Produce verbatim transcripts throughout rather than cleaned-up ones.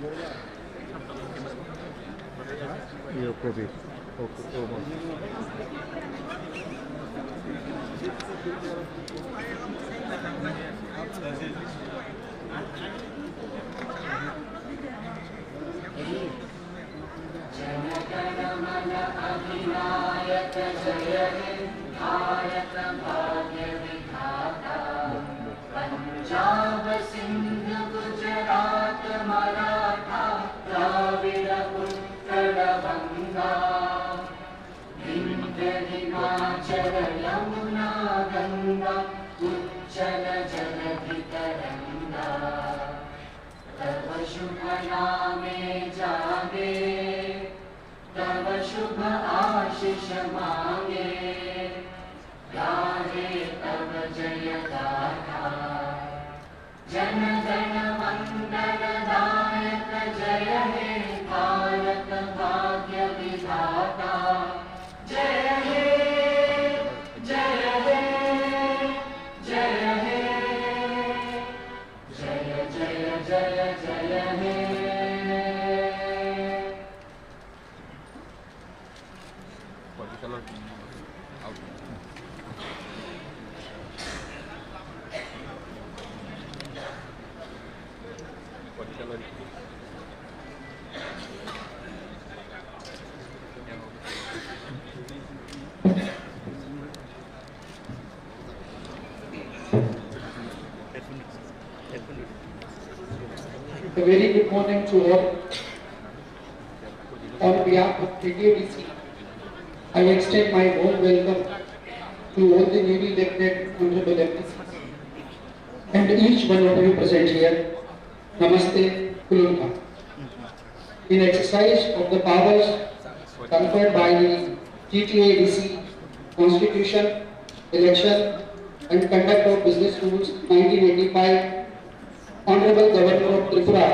Iyo, kobi. Oke, oke. A very good morning to all. On behalf of T T A D C, I extend my warm welcome to all the newly elected honorable M P Cs and each one of you present here. Namaste, Kulunpa. In exercise of the powers conferred by the T T A D C Constitution, Election and Conduct of Business Rules nineteen eighty-five, Honorable Governor of Tripura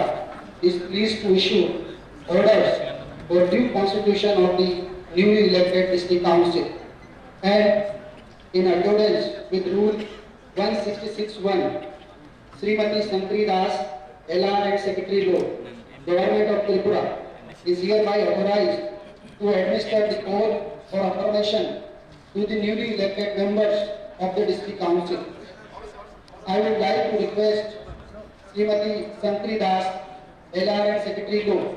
is pleased to issue orders for due constitution of the newly elected district council. And in accordance with Rule one sixty-six one, Srimati Shankari Das, L R and Secretary Law, Government of Tripura, is hereby authorized to administer the oath or affirmation to the newly elected members of the District Council. I would like to request Srimati Shankari Das, L R and Secretary Law,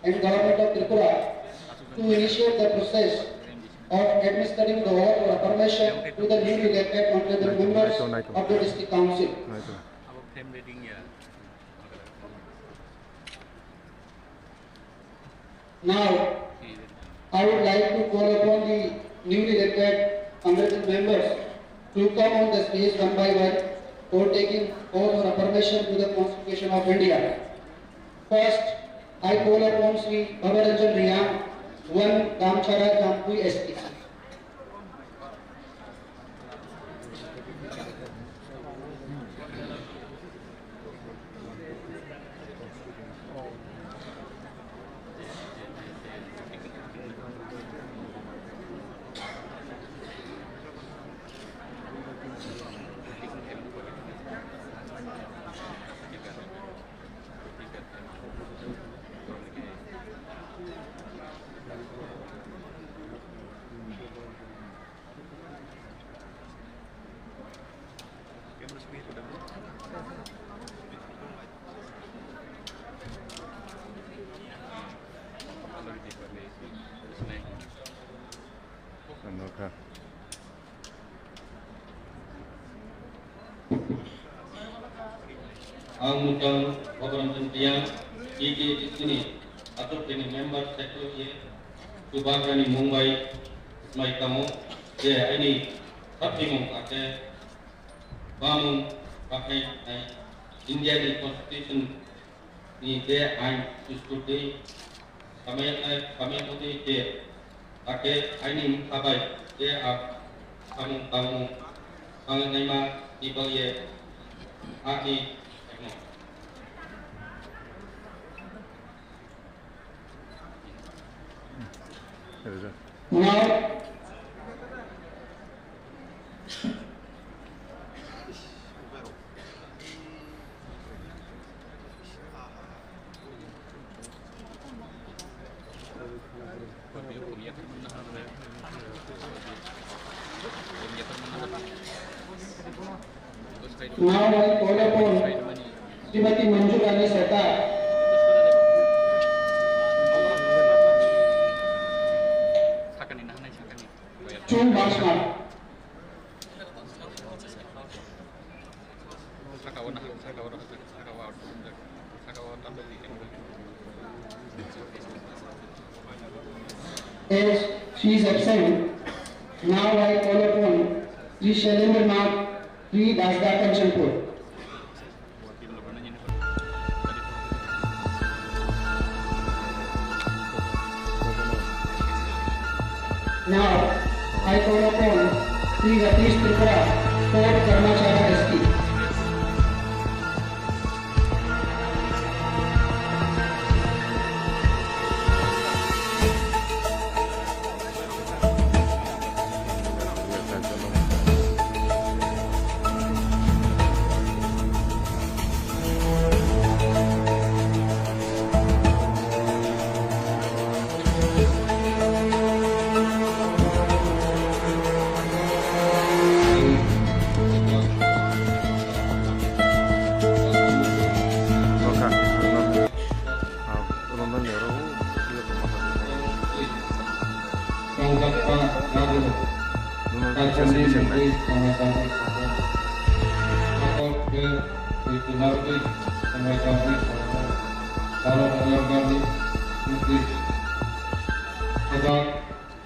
and Government of Tripura to initiate the process of administering the oath or affirmation to the newly elected honorable members of the District Council. Now, I would like to call upon the newly elected honorable members to come on the stage one by one for taking oath or affirmation to the Constitution of India. First, I call upon Shri Bhabaranjan Reang, one Damchara Jampui S T C. Ano kha. Ang Mutang Bhabaranjan Reang, T T A D C ni aswk bini member secretary ye, chubagrani mung bai swmai tamo je aini saphimung ake bamung bahai nai India ni constitution ni je ain dustur tei samaya, samaya modi je ake aini mkha bai je a samung tangmung tangnaima ni bagwi ani Now, Now I call upon Srimati Manjulani Seta, Chun Basmar. As she is absent, now I call upon Sri Shailendra Nath, Sri Dasda Kanchanpur. Now, I call upon Sri Ratish Tripura, fourth Karmachara S T.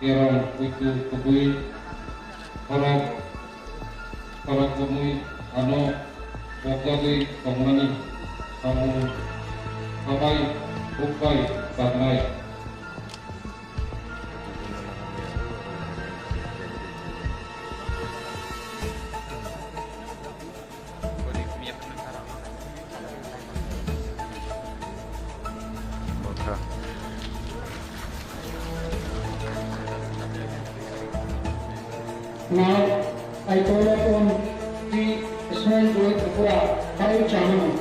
Kerong buitu kubui khorok, khorok kubui ano pokjagwi tongmani samung sabai bukbai baknai. Now, I call upon Sri Ismail Joy Tripura, Khayu Chahanu.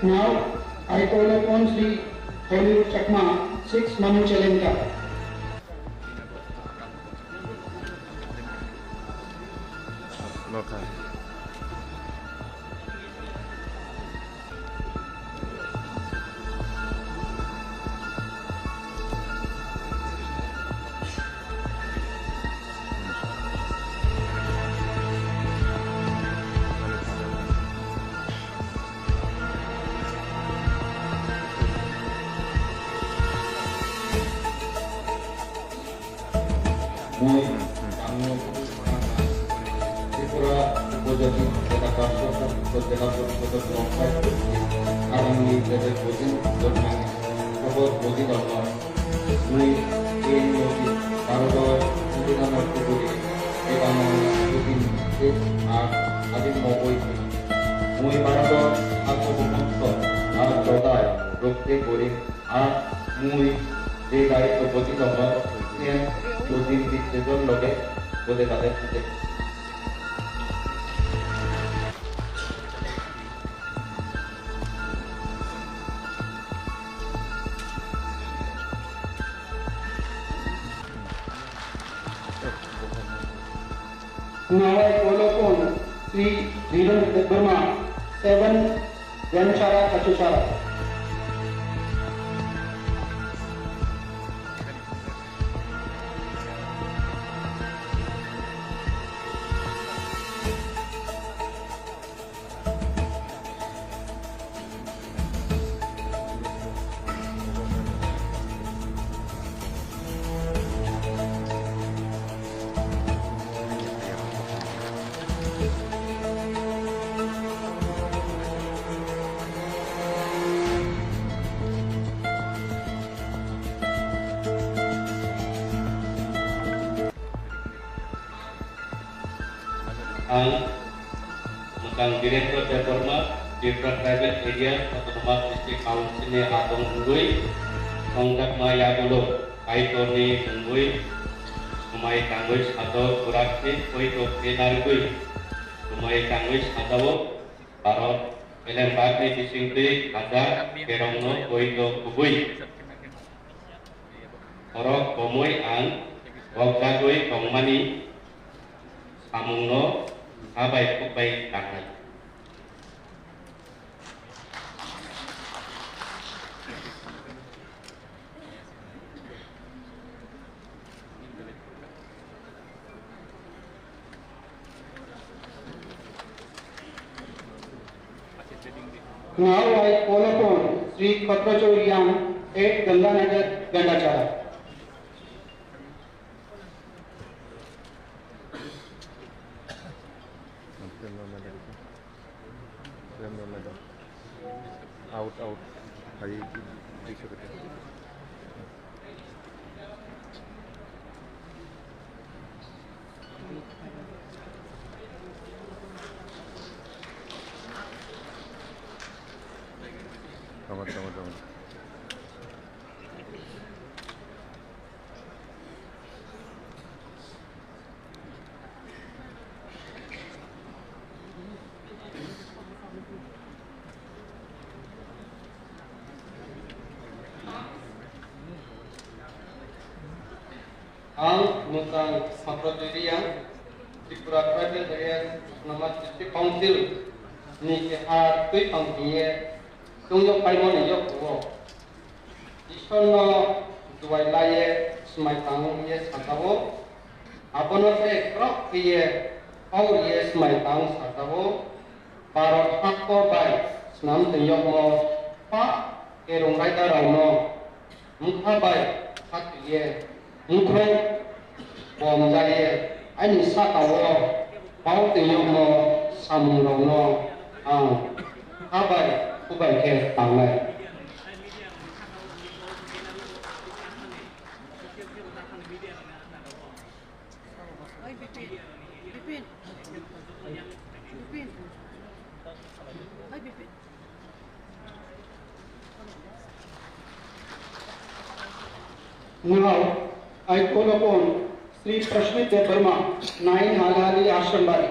Now, I call upon Sri Hollywood Chakma, six Manu Chalenta. Mui, Banglo, Tripura, Upajati, Jeta Karso, Jeta Karso, Jeta Karso, Arami, Jeta Bojin, Jotmani, Jeta Bojin, Jotmani. Mui, A N O G, Bharotor Songbidanor tuburi, Ebano Putin, State, Art, Adim Mogoi, Mui, Bharotor Atmobomotso, Art, Jodai, Rokte, Gorim, Art, Mui, Redai, Toboti, Lomor, Sian, Putin, Diktejon, Loge, Bode, Bade, Pute. Now I call upon Sri Dhiren Debbarma, seven Ganchara Kachusara. Ang Mwkang Birendra Debbarma, Tripura Tribal Area Autonomous District Council ni adong wngwi songjakma yagulo Kaitorni wngwi Swmai tangwi sajao kwrak khe poito khe narwgwi. Swmai tangwi sajao Bharat Elembakni bisingtwi hajar kerongno poito kubui. Khorok komwi ang bokjagwi tongmani samungno ha bai khuk bai tangnai. Now I call upon Sri Khatrachari Yang at Ganganagar, Gandachara. Out, out. Hai, di, di, di, di. Tama, tama, tama. Ang Muchang Sampradiriya, Tripura Tribal Areas Autonomous District Council ni keha twi tong hiye tungyo paimani yokuo. Ishwarno duai laiye swmai tang hiye sajao. Abono se krok hiye hor hiye swmai tang sajao. Bharat hakko bai swnam twi yokmo pa kerong raida rokno mukha bai khatwiye mukhung bomjaye ani sakao pao twi yokmo samungrokno ang ha bai khubai khe tangnai. Oi, Bipin. Bipin. Bipin. Oi, Bipin. Now, I call upon Sri Prashmit Debbarma, nine Halhali Ashram Bari.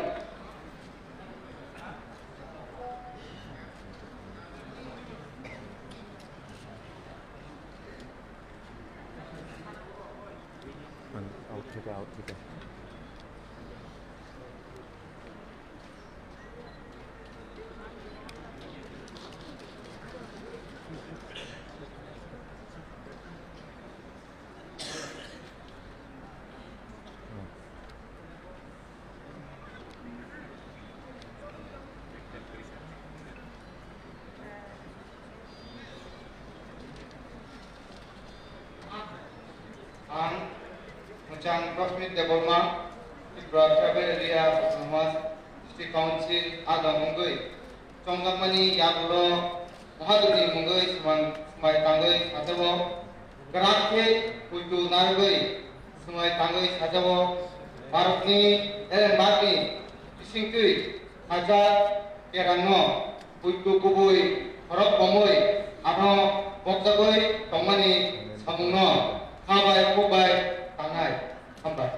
Out theke, out theke. Ang Muchang Prashmit Debbarma, Tripura Tribal Area Autonomous District Council ada mungwi chongjakmani yagulo Mahadevni mungwi swmai tangwi sajao. Kwrak khe puitu narwgwi swmai tangwi sajao. Bharatni Elembakni bisingtwi hajar kerangno puitu kubui khorok bomwi ano bokjagwi tongmani samungno kha bai kuk bai tangnai. Hambai.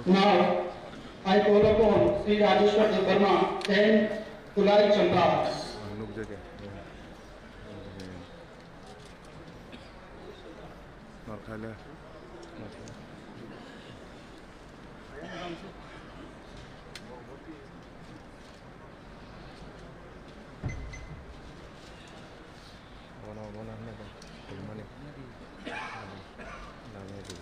Now, I call upon Sri Rajeshwar Debbarma, ten Tulai Champa. Ang nukjagya. Norkhaile. Bono, bono hwnwi bo, tongmani. Nangni twi.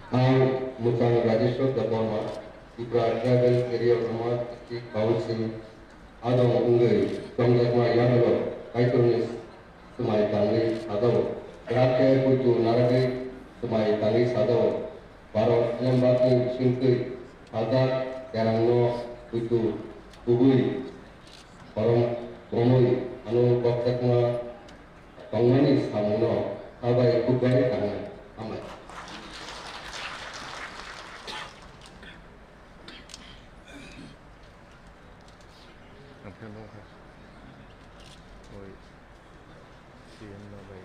Ang Muchang Rajeshwar Debbarma, Tripura Tribal Area Autonomous District Council, Adong wngwi tongjakma yagulo Kaitorni swmai tangwi sajao. Kwrak khe puitu narwgwi swmai tangwi sajao. Bharat elembakni bisingtwi sajak kerongno puitu kubui khorang romwi ano kokjakma tongmani samungno sabai khukbai tangnai. Hambai. Ang phai nukha. Oi, C M no bai.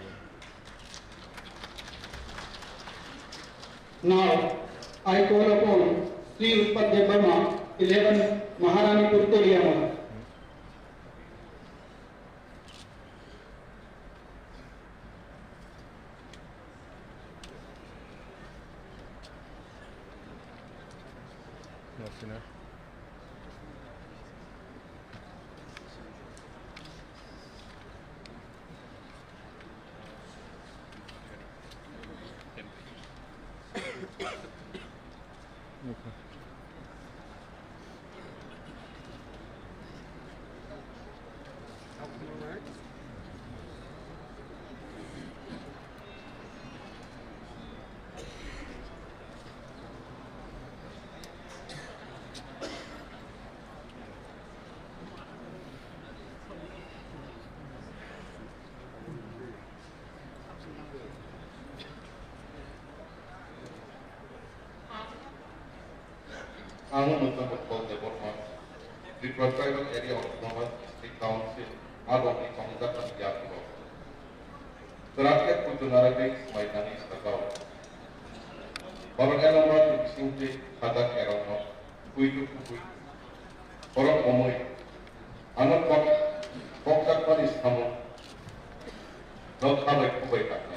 Now, I call upon Sri Utpal Debbarma, eleven Maharanipur, Koliamala. Ang Mutnapur Paul Debbarma, Tripura Tribal Area Autonomous District Council, Adongni Kongjakani Yakulo. Kwrak khe puitu narwgwi swmai tangwi sajao. Borok elembakni bisingtwi sajak kerongno puitu kubui borok omwi ano kok-, kokjakmani samung no khabai khukbai tangkha.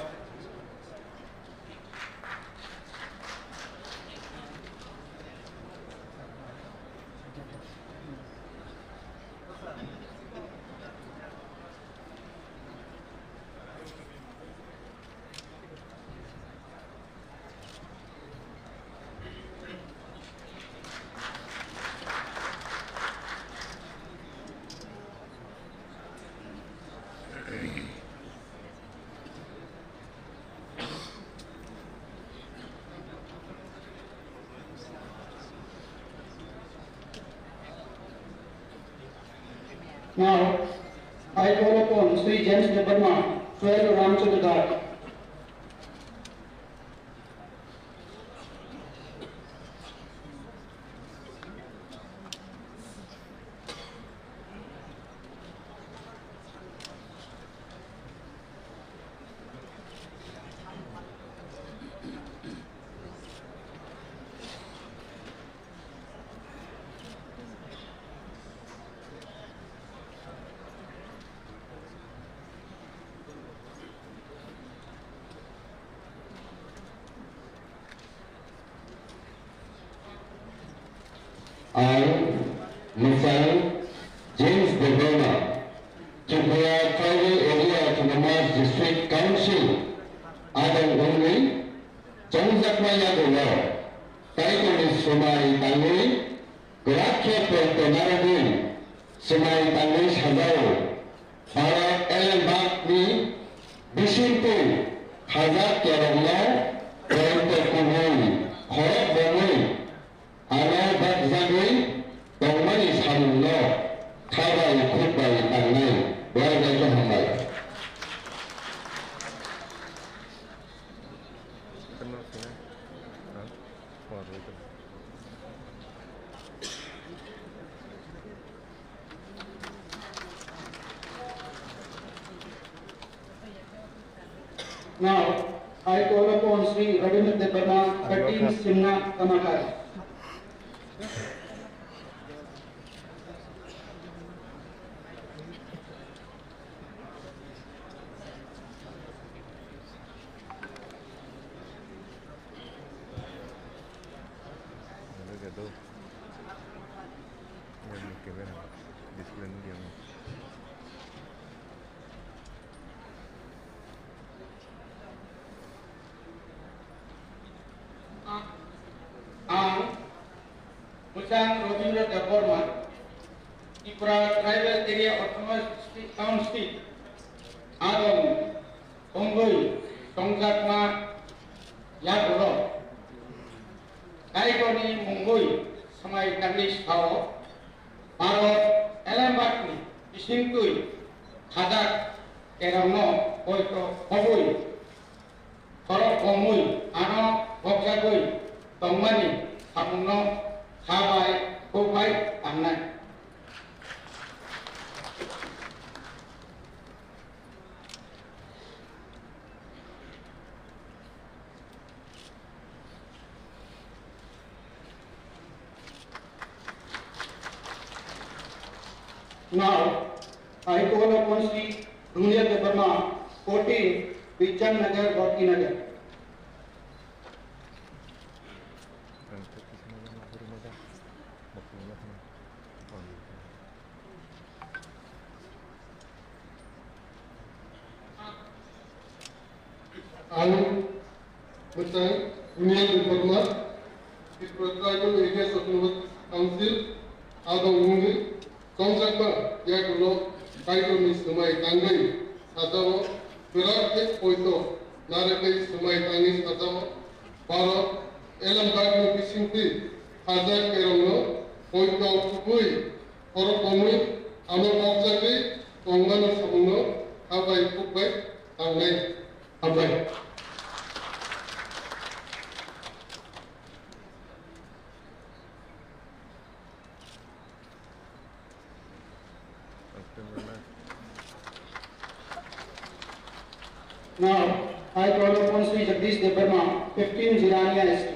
Now, I call upon Sri James Debbarma, twelve Ramchandra Ghat. Ang mwchang James Debbarma, Tripura Tribal Area Autonomous District Council adong wngwi chongjakma yagulo Kaitorni swmai tangwi kwrak khe poito narwgwi swmai tangwi sajao. Bharat elembakni bisingtwi hajak kerongno poito kubui khorok romwi ano bakjagwi tongmani samungno khabai khukbai tangnai. Belai belai khe hambai. Now, I call upon Sri Rabindra Debbarma, thirteen Simna Kamakar. Ang Bwchang Robindra Debbarma, Tripura Tribal Area Autonomous District Council adong tongwi tongjakma yagulo Kaitorni mungwi swmai tangwi sao, Bharat elembakni bisingtwi khajak kerongno poito khobwi khorok komwi ano bokjagwi tongmani samungno kha bai khuk bai tangnai. Now, I call upon Sri Dunia Debbarma, fourteen, Bichang Nagar, Bhakti Nagar. Ang Mwchang Dunia Debbarma, Tripura Tribal Areas Autonomous Council, adong wngwi tongjakma yagulo Kaitorni swmai tangwi sajao, kwrak khe poito narwgwi swmai tangwi sajao, Bharat elembakni bisingtwi khajak kerongno poito khukwi khorok komwi ano bokjagwi tongmani samungno kha bai khuk bai tangnai. Hambai. Now, I call upon Sri Jagdish Debbarma, fifteen Jirania Estate.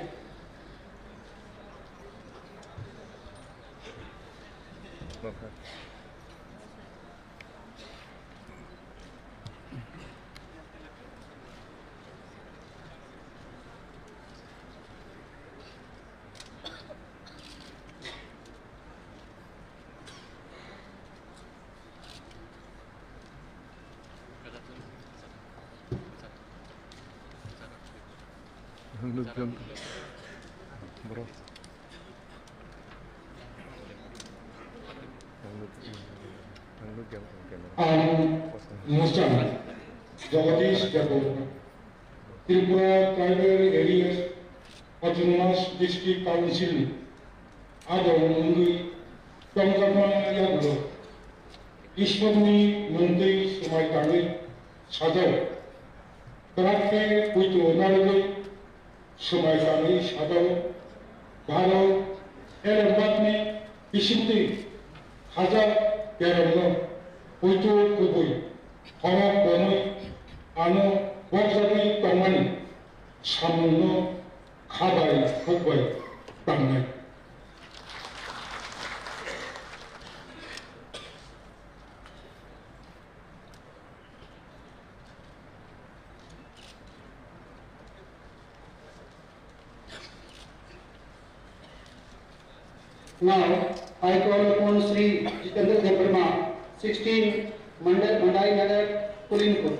Ang nugyan. Bro. Ang nugyan. Ang nugyan ang camera. Ang Musa Jagadish Jago, Tripura Tribal Areas Autonomous District Council ni adong wngwi tongjakma yagulo Ishwarni mungtwi swmai tangwi sajao, kwrak khe poito narwgwi swmai tangwi sajao, Bharat elembakni bisingtwi khajak kerongno poito kubui khorok komwi ano bokjagwi tongmani samungno kha bai khuk bai tangnai. Now, I call upon Sri Jitendra Debbarma, sixteen Mandai, Mandai Nagar, Kulinpur.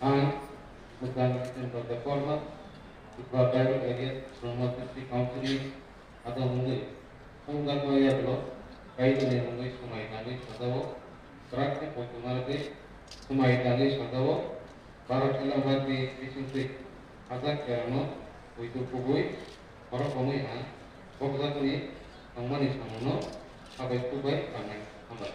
Ang Mukhang Chandra Debbarma, Tripura Tribal Areas Autonomous District Council ni adong wngwi, tongjakma yagulo Kaitorni mungwi swmai tangwi sajao, kwrak khe poito narwgwi swmai tangwi sajao, Bharat elembakni bisingtwi khajak kerongno poito kubui khorok komwi ang bokjagwi tongmani samungno kha bai khuk bai tangnai. Hambai.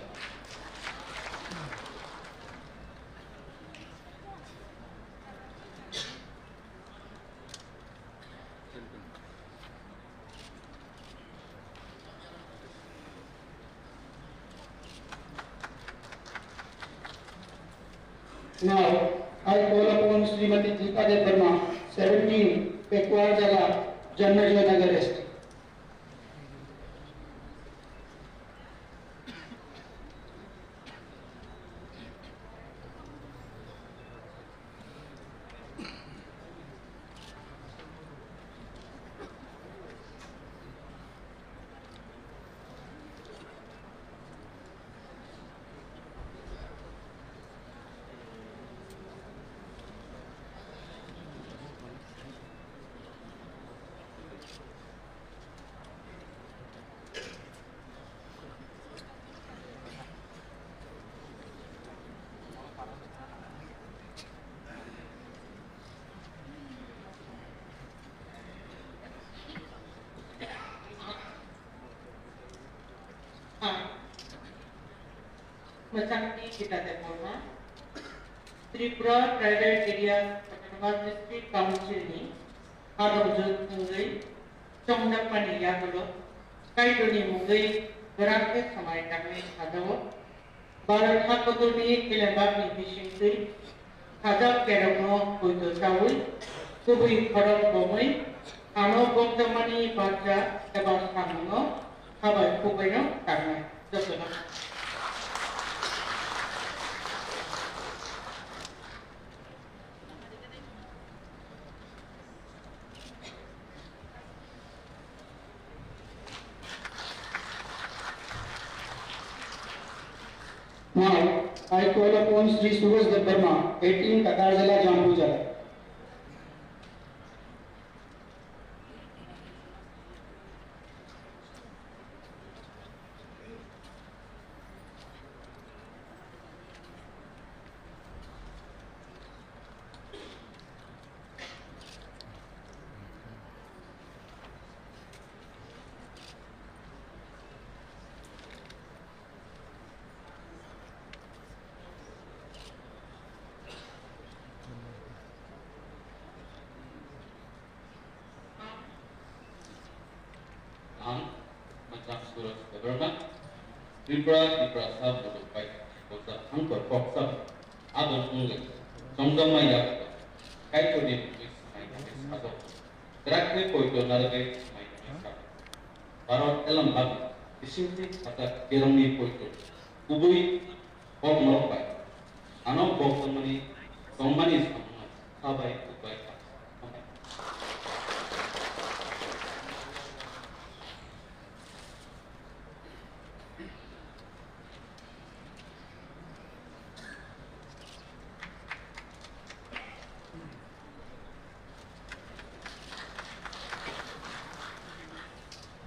Now, I call upon Srimati Deepa Debbarma, seventeen, Pekuar Jala, Janmajaya Nagar, S T. Ang Mwchangni Gita Debbarma, Tripura Tribal Areas Autonomous District Council ni hadongjwk wngwi chongjakmani yagulo Kaitorni mungwi kwrak khe swmai tangwi sajao. Bharat ha kotorni elembakni bisingtwi sajak kerongno poito chaui, kubui khorok bomwi, ano bokjakmani bacha eba samungno habai khukbaino tangnai. Jotono. Now, I call upon Shri Suraj Debbarma, eighteen Takarjala, Jampui Jala. Ang Macham Suraj Debbarma, Tripura, Tiprasa, Muduk bai, Bojak Hangkor Koksa, Adon Ungli, Chongdamma Yak, Kaitorni Bukwi Sinai Bukwi Sajok, Drakni Poito Naragwi Sinai Bukwi Sajok, Bharat Elambak, Bisingtwi Khatak Kerongni Poito, Kubui Bok norok bai ano bok tongmani, tongmani samungno kha bai, kuk bai kha.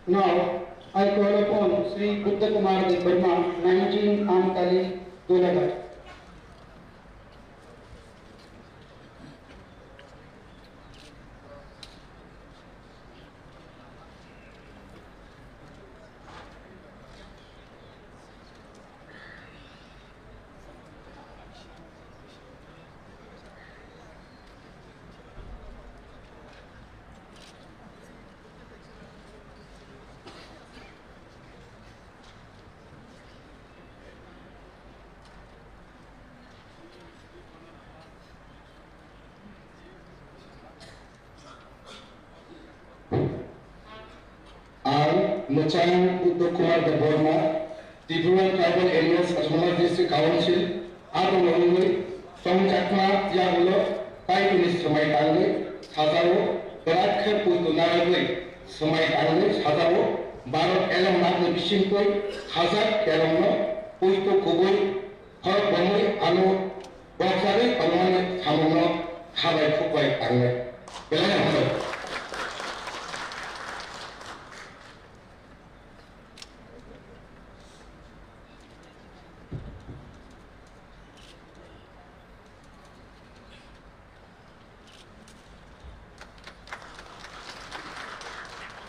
Now, I call upon Shri Buddha Kumar Debbarma, nineteen Amtali, Golaghat. Ang Mwchang Uddok Kumar Debbarma, Tripura Tribal Areas Autonomous District Council, abo wngwi chongjakma yagulo Kaitorni swmai tangwi sajao, kwrak khe poito naragwi swmai tangwi sajao, Bharat elembakni bisingtwi khajak kerongno poito kubui Khorok bomwi ano bokjagwi tongmani samungno kha bai khuk bai tangnai. Belai hambai.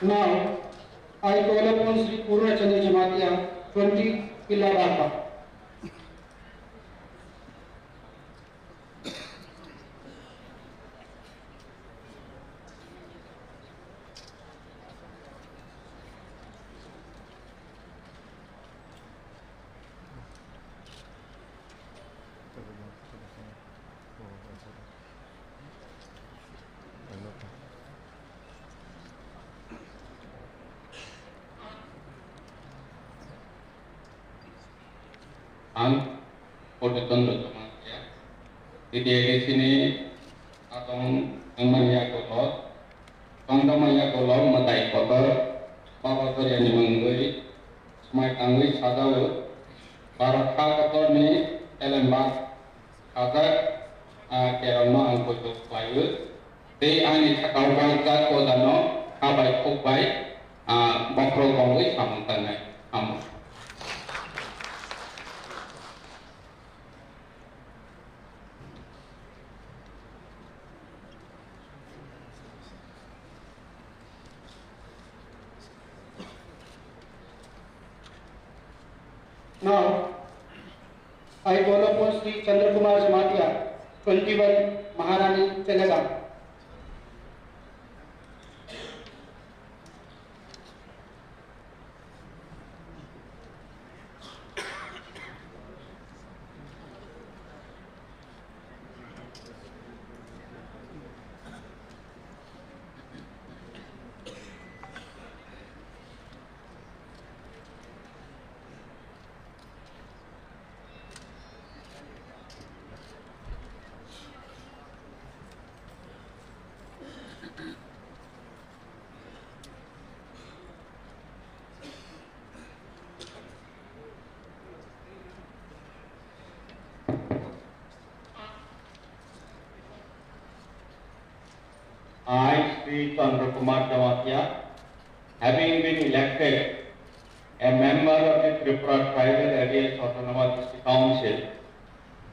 Now, I call upon Shri Purna Chandra Jamatia, twenty Pilla Rapa. Ang Purnachondo Jamatia, T T A D C ni atong wngmani yagulo, tongjakmani yagulo mwtai kotor Baba Choriani mungwi swmai tangwi sajao, Bharat ha kotorni elembak khajak, ah, kerongno ang poito khlaiwi. Tei ani sakao bangjak ojano kha bai khuk bai, ah, bokhorok bongwi samung tangnai. Hamo. Now, I call upon Shri Chandra Kumar Jamatia, twenty-one Maharani Chelegaon. I, Shri Chandra Kumar Jamatia, having been elected a member of the Tripura Tribal Areas Autonomous District Council,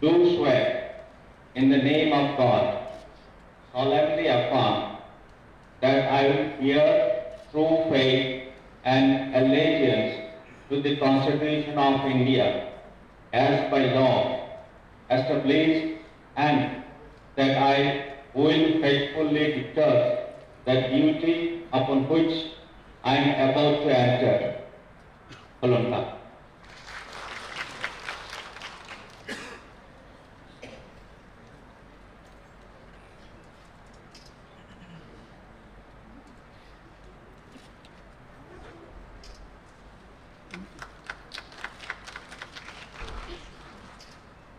do swear in the name of God, solemnly affirm that I will bear true faith and allegiance to the Constitution of India as by law established, and that I will faithfully discharge the duty upon which I am about to enter. Khulumkha.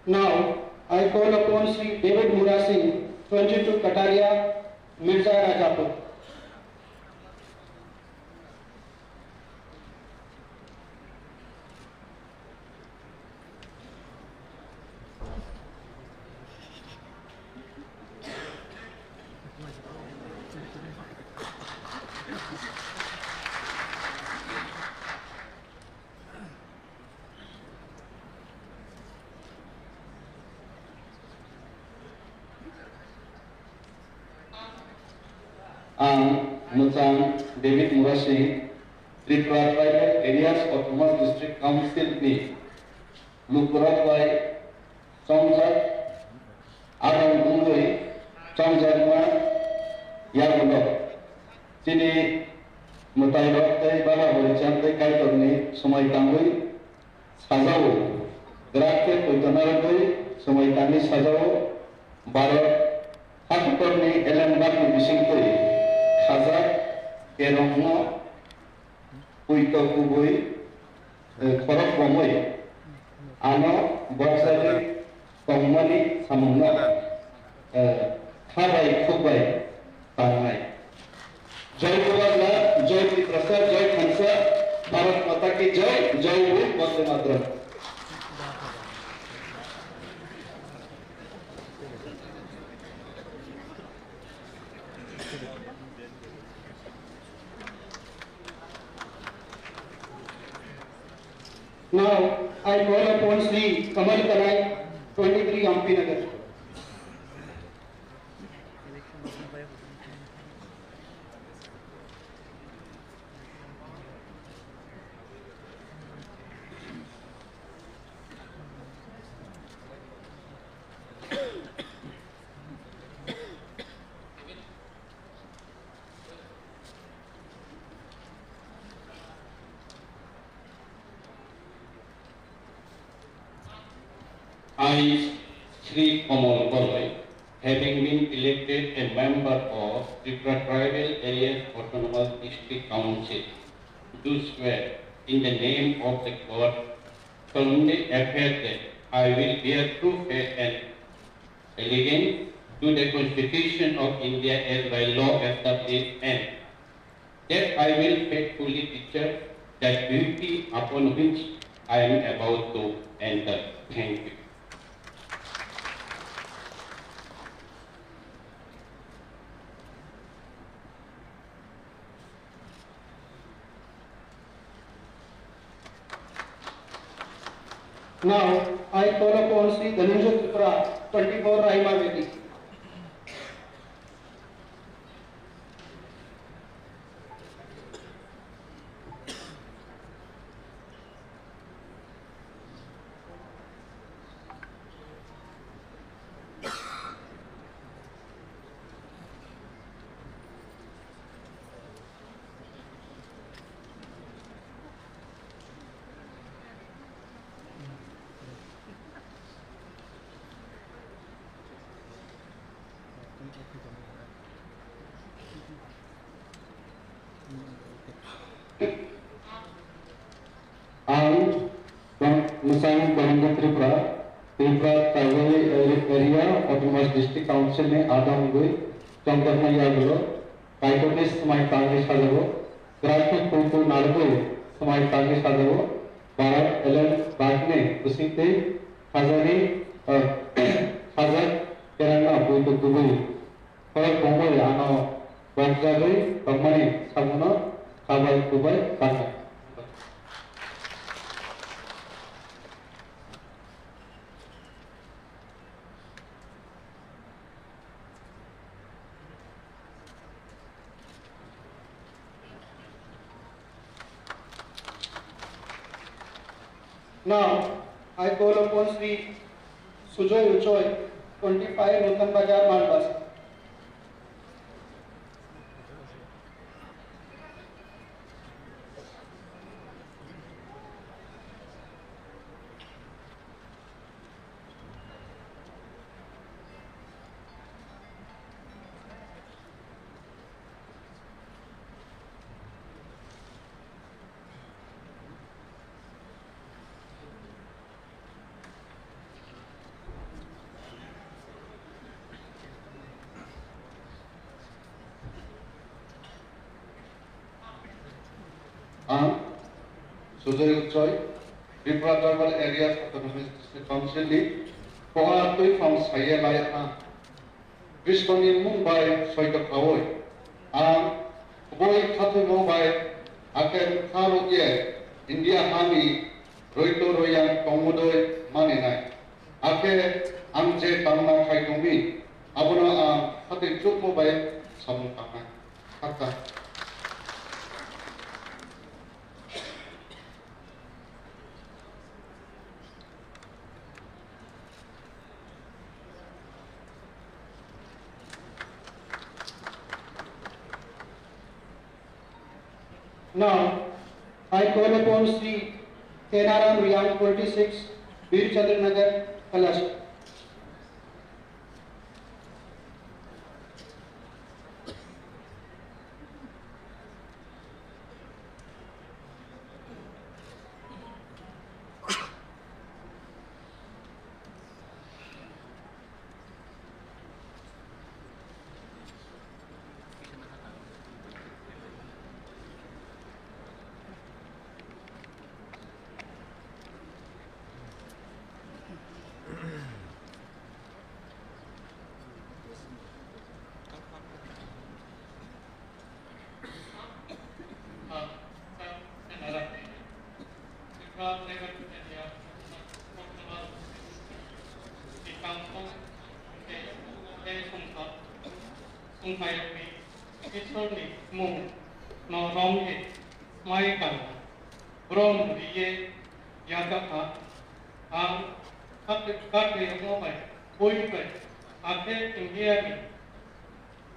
Now, I call upon Shri David Murasing, twenty-two Kataria, Mirza Rajapur. Ang mwchang David Murasing, Tripura Tribal Areas Autonomous District Council ni lukurok bai chongjak, adong wngwi chongjakma yagulo. Chini mwtairok tei baba horicham tei Kaitorni swmai tangwi sajao, grak khe poito narwgwi swmai tangwi sajao. Bharat hakutorni elembakni bisingtwi khajak kerongno poito kubui, eh, khorok romwi ano borjagwi tongmani samungno, eh, kha bai khuk bai tangnai. Jai Purana, Jai Tiprasa, Jai Khansa, Bharat Mata Ki Jai, Jai Veer, Vande Mataram. Now, I call upon Shri Kamal Kanai, twenty-three Ampi Nagar. I, Shri Kamal Goloi, having been elected a member of Tripura Tribal Areas Autonomous District Council, do swear in the name of the God, solemnly affirm that I will bear true faith and allegiance to the Constitution of India as by law established, and that I will faithfully discharge the duty upon which I am about to enter. Thank you. Now, I call upon Shri Dhananjay Tripura, twenty-four Rahima Valley. Sang Govindra Tripura, Tripura Tribal Area Autonomous District Council ni adam wngwi chongjaknai yagulo Kaitorni swmai tangwi sajao, kwrakhe kuitu narwgwi swmai tangwi sajao, Bharat Alliance bagni bisingtwi khajani, ah, khajak kerangno kuitu kubui khorok bongwi ano bokjagwi tongmani sabuno khabai kubai kanai. Now, I call upon Shri Sujoy Uchoi, twenty-five Nutan Bazar, Malbasi. Ang Sujoy Uchoi, Tripura Tribal Areas Autonomous District Council ni koha twi phang saye lai ang. Krishna ni mung bai soito khaui, ang kubui khathoimo bai akhel kha rwkye India ha ni roito royang tongmudoi maninai. Akhe ang je tangna khai tongmi, abono ang khatwi chukmo bai samung tangnai. Khakchang. Now, I call upon Shri Kenaram Riang, twenty-six, Bir Chandra Nagar, Kailash. Songkhaiyokni Isorni mung no romwi mai tangma. Brom riye yajakha ang kate kate yokmo bai boi bai akhe India ni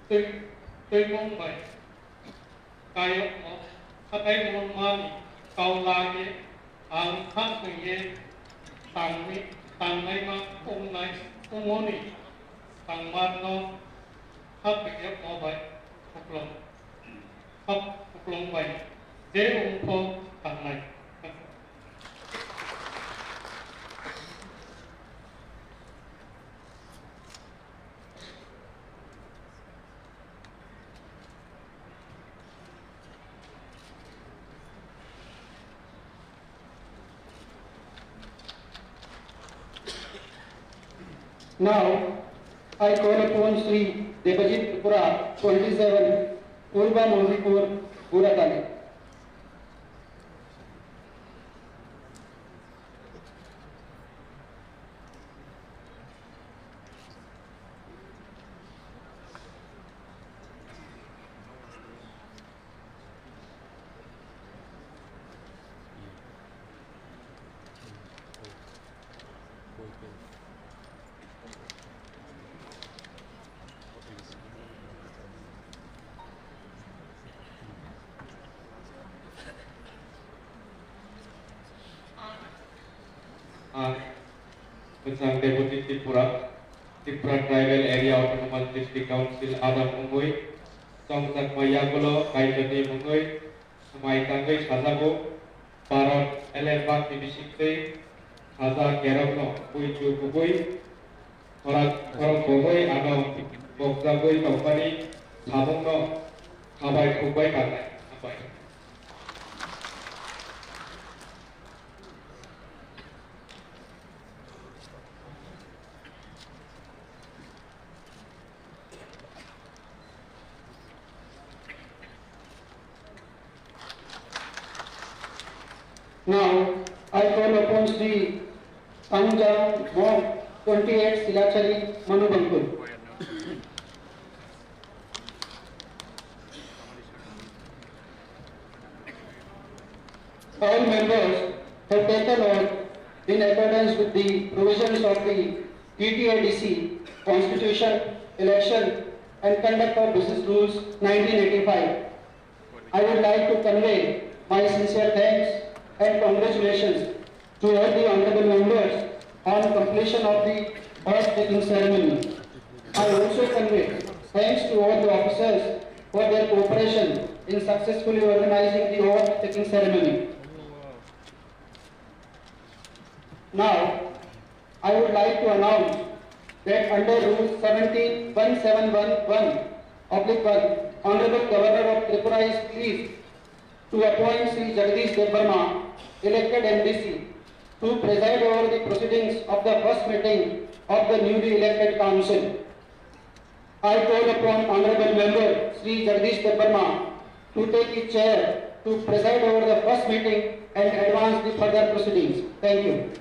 twi twimung bai kayokmo khatai mungmani kau laiye ang kha swngye tangwi tangnaima wngnai wngmoni tangmarno kha pekya mo bai khuklung. Hap kuplung bai je ungpho tangnai. Now, I call upon Shri Debajit Tripura, twenty-seven, Purba Mondipur, Guratali. Ah, Kwchang Deputy Tripura, Tripura Tribal Area Autonomous District Council adam wngwi chongjakma yagulo Kaitorni mungwi swmai tangwi sajago, Bharat Alliance bagni bisingtwi Khaja kerokno buichu kubui, khorang, khorang bohoi ano bokjagwi tongmani samungno khabai khukbai tangnai. Hambai. Now, I call upon Shri Sangjang Mok, twenty-eight Silachari, Manubangkul. All members have taken oath in accordance with the provisions of the T T A D C Constitution, Election and Conduct of Business Rules nineteen eighty-five. I would like to convey my sincere thanks and congratulations to all the honorable members on completion of the oath taking ceremony. I also convey thanks to all the officers for their cooperation in successfully organizing the oath taking ceremony. Now, I would like to announce that under Rule seventeen one seven one one oblique one, Honorable Governor of Tripura is pleased to appoint Shri Jagdish Debbarma, elected M D C, to preside over the proceedings of the first meeting of the newly elected council. I call upon Honorable Member Shri Jagdish Debbarma to take his chair to preside over the first meeting and advance the further proceedings. Thank you.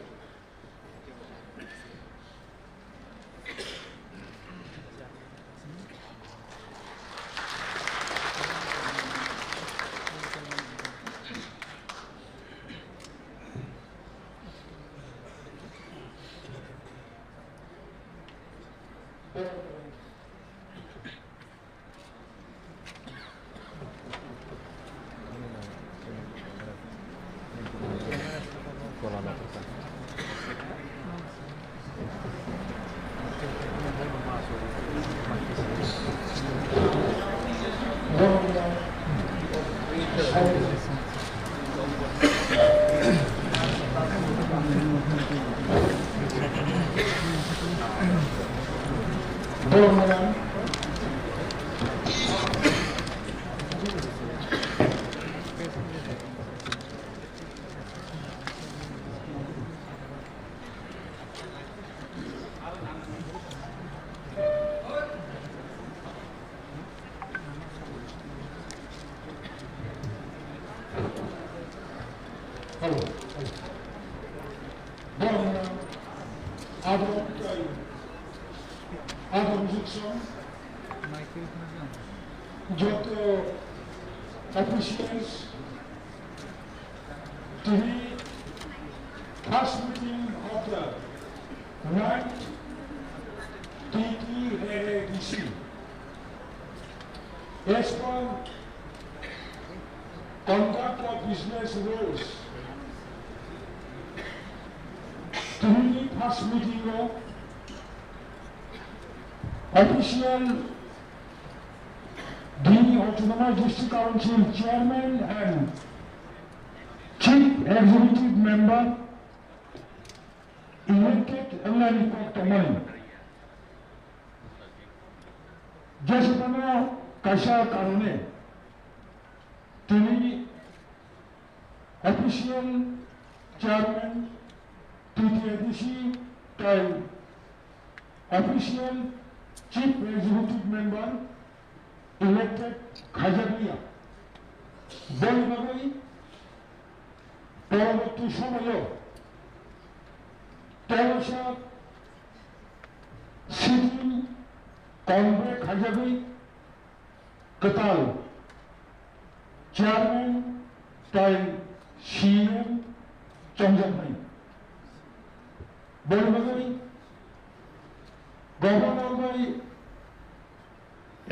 Hello. Borok, abo, abo, joto officials, tini first meeting of the ninth T T A A D C. As per conduct of business rules, tini first meeting o official the Autonomous District Council Chairman and Chief Executive Member elected wngnani kok tongmani. Jeswkano kaisa karone tini official chairman T T A D C tei official chief executive member elected khaijakliya. Boni bagwi poroborti somoyo tolosa sitting convoke khaijagwi kwtal chairman tei C E M chongjaknai. Boni bagwi governor bai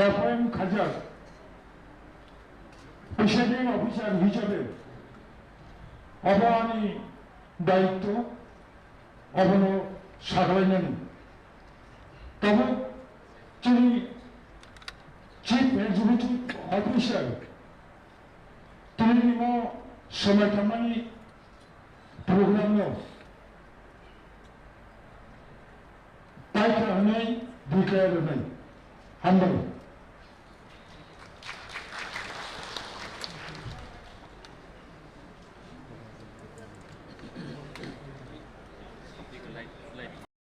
appoint khaijak presiding officer hisabe obo ani daityo, obono saglainani. Tamo chini Chief Executive Officer tini mo somai tangmani program no Duita rwnai. Hambai.